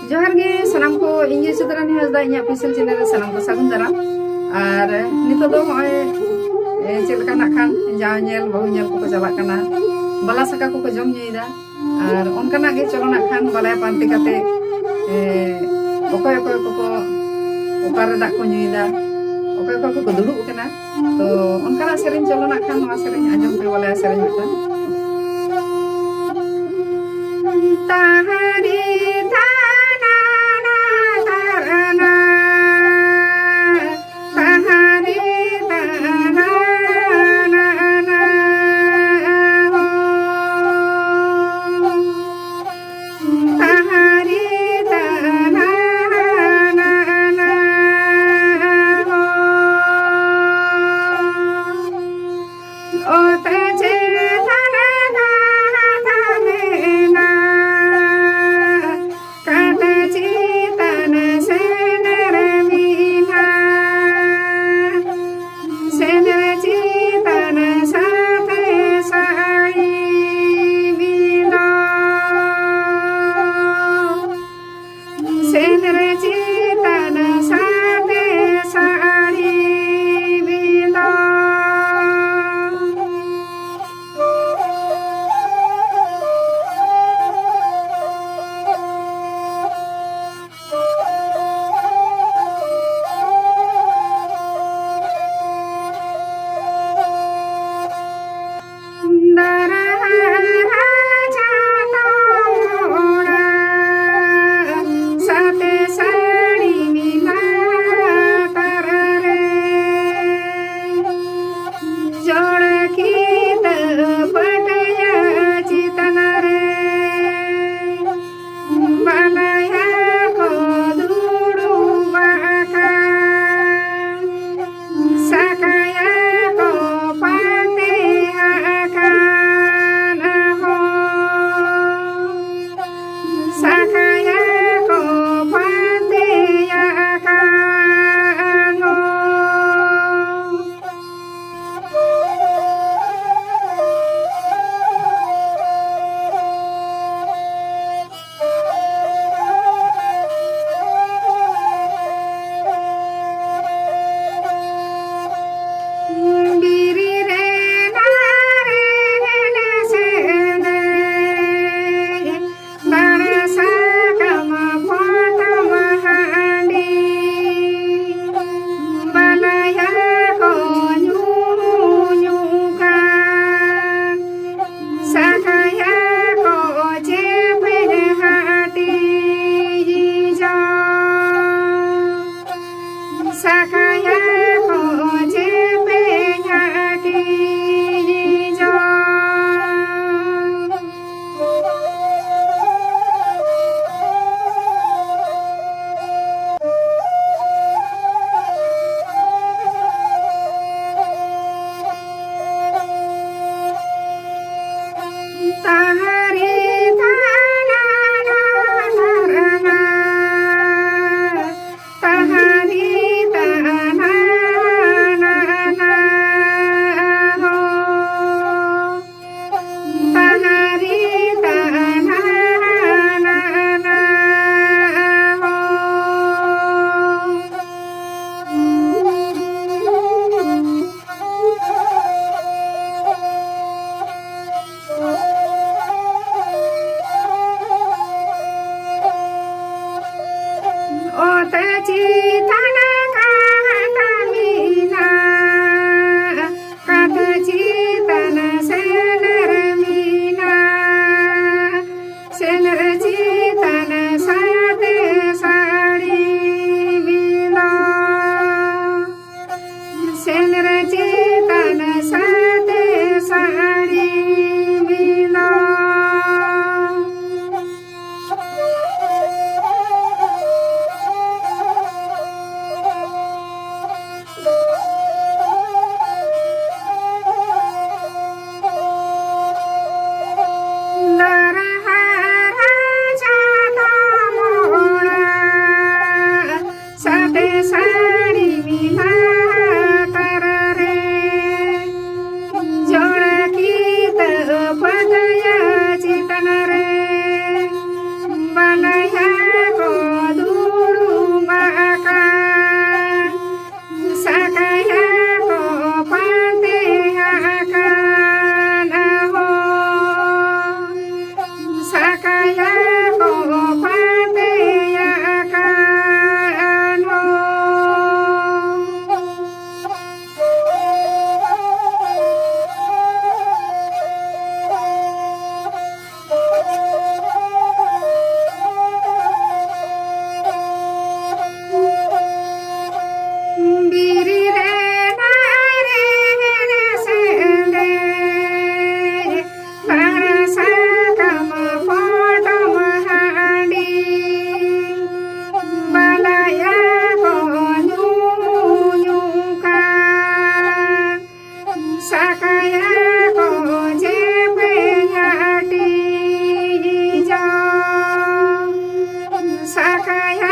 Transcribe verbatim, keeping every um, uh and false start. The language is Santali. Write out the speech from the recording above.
ᱡᱚᱦᱟᱨ ᱜᱮ ᱥᱟᱱᱟᱢ ᱠᱚ, ᱤᱧ ᱜᱮ ᱥᱩᱫᱷᱨᱟᱱᱤ ᱦᱟᱸᱥᱫᱟ, ᱤᱧᱟᱹᱜ ᱚᱯᱷᱤᱥᱤᱭᱟᱞ ᱪᱮᱱᱮᱞ ᱨᱮ ᱥᱟᱱᱟᱢ ᱠᱚ ᱥᱟᱹᱜᱩᱱ ᱫᱟᱨᱟᱢ᱾ ᱟᱨ ᱱᱤᱛᱚᱜ ᱫᱚ ᱱᱚᱜᱼᱚᱭ, ᱮ, ᱪᱮᱫ ᱞᱮᱠᱟ ᱱᱟᱜ ᱠᱷᱟᱱ ᱡᱟᱶᱟᱭ ᱧᱮᱞ, ᱵᱟᱹᱦᱩ ᱧᱮᱞ ᱠᱚᱠᱚ ᱪᱟᱞᱟᱜ ᱠᱟᱱᱟ, ᱵᱟᱞᱟ ᱥᱟᱠᱟ ᱠᱚᱠᱚ ᱡᱚᱢ ᱧᱩᱭᱮᱫᱟ᱾ ᱟᱨ ᱚᱱᱠᱟᱱᱟᱜ ᱜᱮ ᱪᱚᱞᱚ ᱱᱟᱜ ᱠᱷᱟᱱ ᱵᱟᱞᱟᱭᱟ ᱯᱟᱱᱛᱮ ᱠᱟᱛᱮ, ᱮ, ᱚᱠᱚᱭ ᱚᱠᱚᱭ ᱠᱚᱠᱚ ᱚᱠᱟᱨᱮ ᱫᱟᱜ ᱠᱚ ᱧᱩᱭᱮᱫᱟ, ᱚᱠᱚᱭ ᱚᱠᱚᱭ ᱠᱚᱠᱚ ᱫᱩᱲᱩᱵ ᱠᱟᱱᱟ᱾ ᱛᱚ ᱚᱱᱠᱟᱱᱟᱜ ᱥᱮᱨᱮᱧ ᱪᱚᱞᱚ ᱱᱟᱜ ᱠᱷᱟᱱ ᱱᱚᱣᱟ ᱥᱮᱨᱮᱧ ᱟᱸᱡᱚᱢ ᱯᱮ, ᱵᱟᱞᱟᱭᱟ ᱥᱮᱨᱮᱧ ᱢᱤᱫᱴᱟᱝ᱾ ᱛᱟᱦᱟᱨᱤ ᱛᱟᱱᱟᱱᱟ ᱛᱟᱨᱟᱱᱟ, ᱛᱟᱦᱟᱨᱤ ᱛᱟᱱᱟᱱᱟ ᱦᱳ, ᱛᱟᱦᱟᱨᱤ ᱛᱟᱱᱟᱱᱟ ᱦᱳ᱾ ᱚᱛ ᱪᱮᱛᱟᱱ ᱨᱮ ᱫᱟᱜ ᱢᱮᱱᱟᱜ ᱚᱛ ᱪᱮᱛᱟᱱ ᱠᱟᱴ ᱢᱮᱱᱟᱜ, ᱠᱟᱴ ᱪᱮᱛᱟᱱ ᱥᱮᱱᱮᱨ ᱢᱮᱱᱟᱜ, ᱥᱮᱱᱮᱨ ᱪᱮᱛᱟᱱ ᱥᱟᱛᱮ ᱥᱟᱹᱲᱤ ᱢᱮᱱᱟᱜ, ᱥᱮᱱᱮᱨ ᱪᱮᱛᱟᱱ ᱥᱟᱛᱮ ᱥᱟᱹᱲᱤ ᱢᱮᱱᱟᱜ᱾ ᱫᱟᱨᱦᱟᱨᱟ ᱪᱟᱛᱚᱢ ᱚᱲᱟᱜ, ᱥᱟᱛᱮ ᱥᱟᱹᱲᱤ ᱢᱮᱱᱟᱜ ᱛᱟᱨᱟ ᱨᱮ, ᱡᱚᱲᱟ ᱠᱤᱛᱟᱹ ᱯᱟᱹᱴᱭᱟᱹ ᱪᱮᱛᱟᱱ ᱨᱮ, ᱵᱟᱞᱟᱭᱟ ᱠᱚ ᱫᱩᱲᱩᱵ ᱟᱠᱟᱱ, ᱥᱟᱠᱟᱭᱟ ᱠᱚ ᱯᱟᱱᱛᱮ ᱟᱠᱟᱱ ᱦᱚᱸ᱾ ᱥᱟᱠᱟᱭᱟ ᱠᱚ ᱯᱟᱱᱛᱮᱭᱟ ᱠᱟᱱᱚ᱾ ᱵᱤᱨᱤ ᱨᱮ ᱱᱟᱨᱮ ᱥᱮᱸᱫᱮ ᱵᱟᱲᱟ ᱥᱟᱠᱟᱢ ᱯᱚᱴᱚᱢ ᱦᱟᱺᱰᱤ, ᱵᱟᱞᱟᱭᱟ ᱠᱚ ᱧᱩ ᱧᱩ ᱠᱟᱱ, ᱥᱟᱠᱟᱭᱟ ᱠᱚ ᱡᱮᱯᱮᱧ ᱦᱟᱹᱴᱤᱧ ᱡᱚᱝ, ᱥᱟᱠᱟᱭᱟ